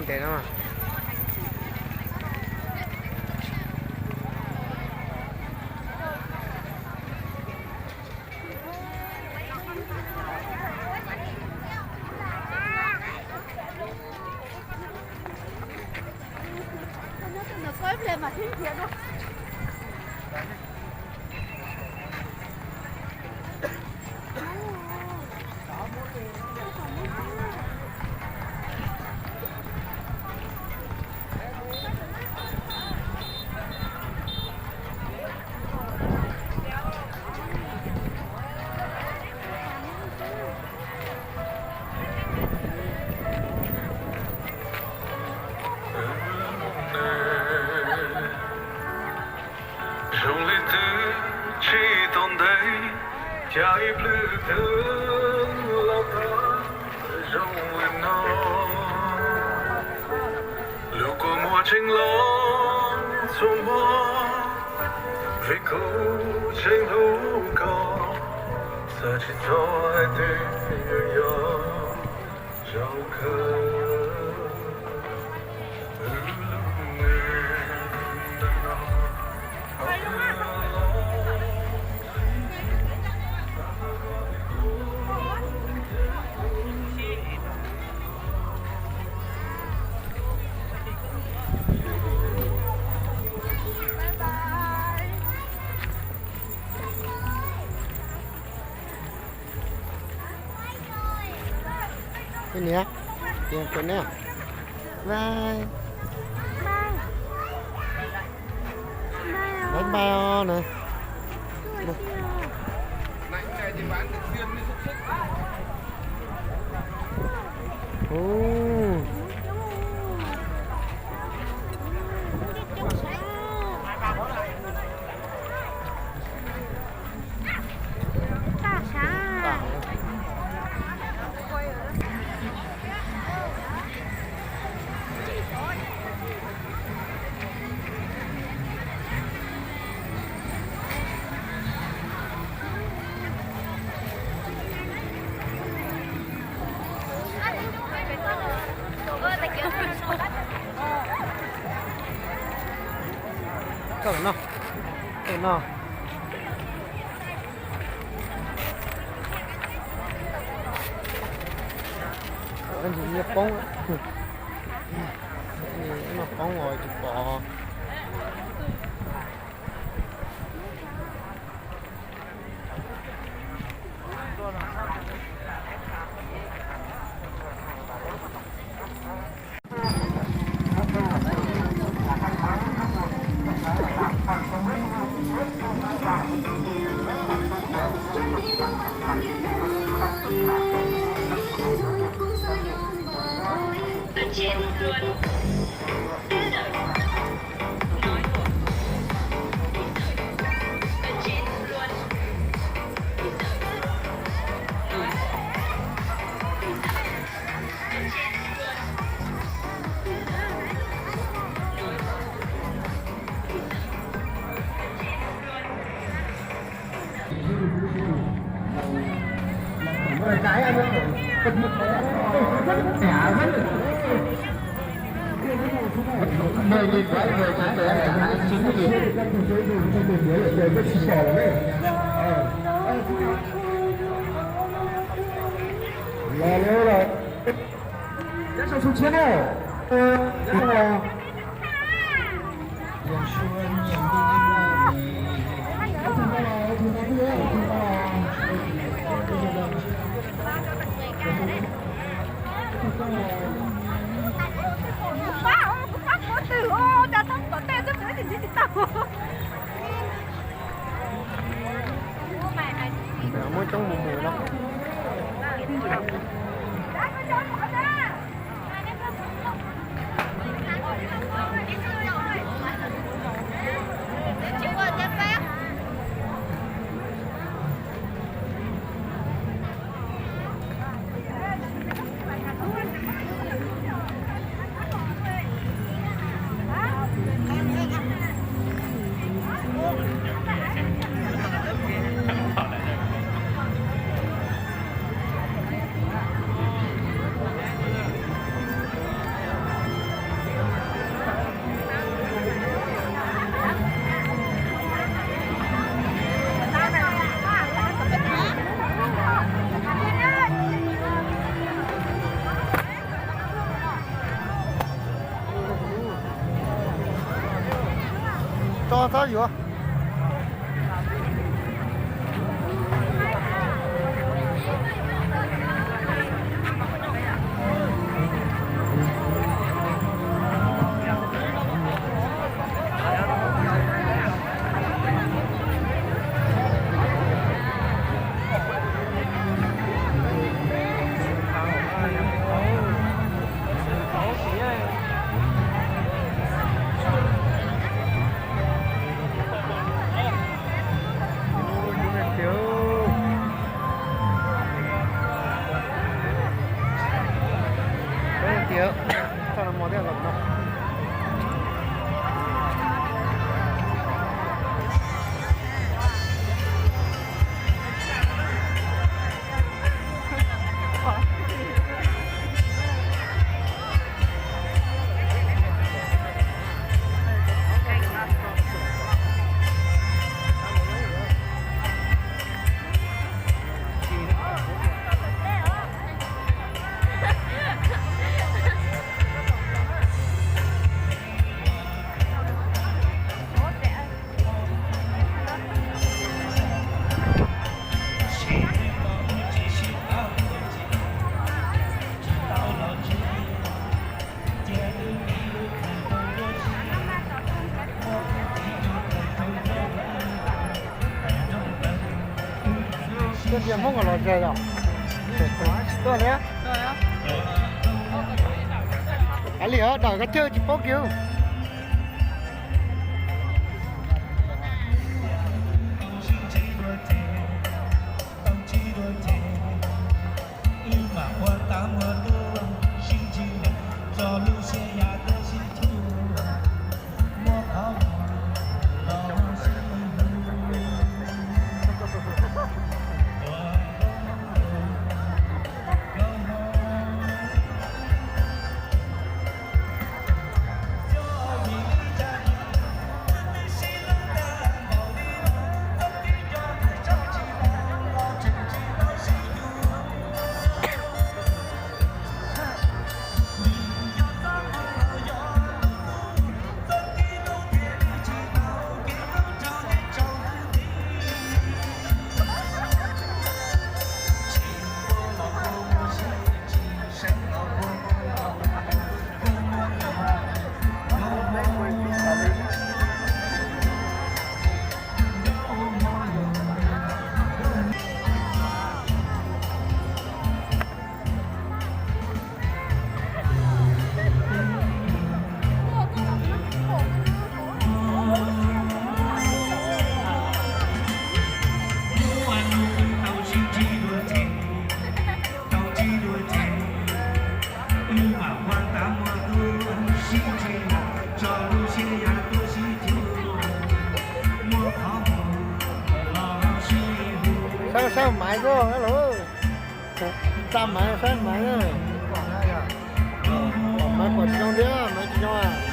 Ntev no. Zoo li twb tsis tau ntev, cas ib pliag twb los tag zoo li no. Lub kua muag tseem los txhua hmo, vim kuv tseem hlub koj, xav tsis txog hais tias yuav yog zaum kawg. Ej niam, tus niam, bye. Bye bye os na. Ub. Koj no, koj no. Nws poob, nws poob os tsis pom. Muaj coob mus mus no. Tso txhob yuav. Koj tias Hmoob Kos los zais os. Tuaj li. Hais li os, dam koj cawj tsis paub kiag. Saib, saib maiv xwb lauj. Tsa maiv, saib maiv. Maiv pom tsis zoo thiab, maiv tsis zoo.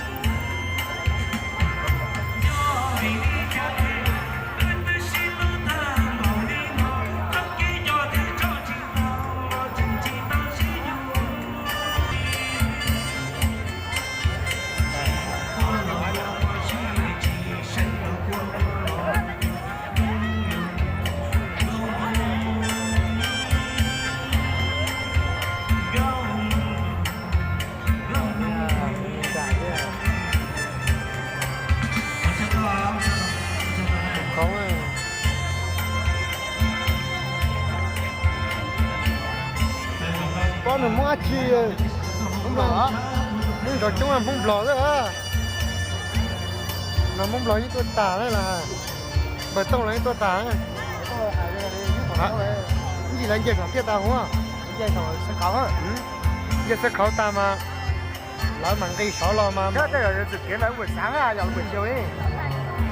Nws Hmoob dab tsi? Hmoob Nplog, Hmoob Nplog coob, Hmoob Nplog xwb. Los Hmoob Nplog yeej tuaj tas lawm, npawg Tooj los yeej tuaj tas. Ntsis lawv nce saum tiaj tas huv, nce sawv qhauv tas mas lawv mam nqis saud los mas.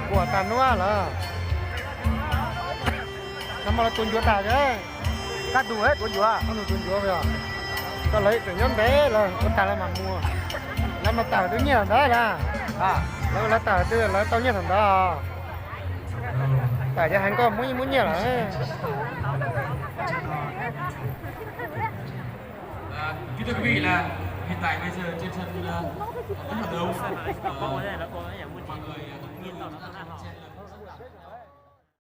Kuam tas nuav lawm. Nag hmo lawv tuav ncuav tas, tuav ncuav, koj lawv tseem nyob ntev lawm, ua tas lawv mam mus. Lawv mas tawm twb nyiaj thaum ntawd na. Lawv, lawv tawm twb lawv tau nyiaj thaum ntawd. Tawm cov hais nkauj Hmoob yeej muab nyiaj lawm. Kính thưa quý vị là hiện tại bây giờ trên sân, ờ, rất là đông. Ờ,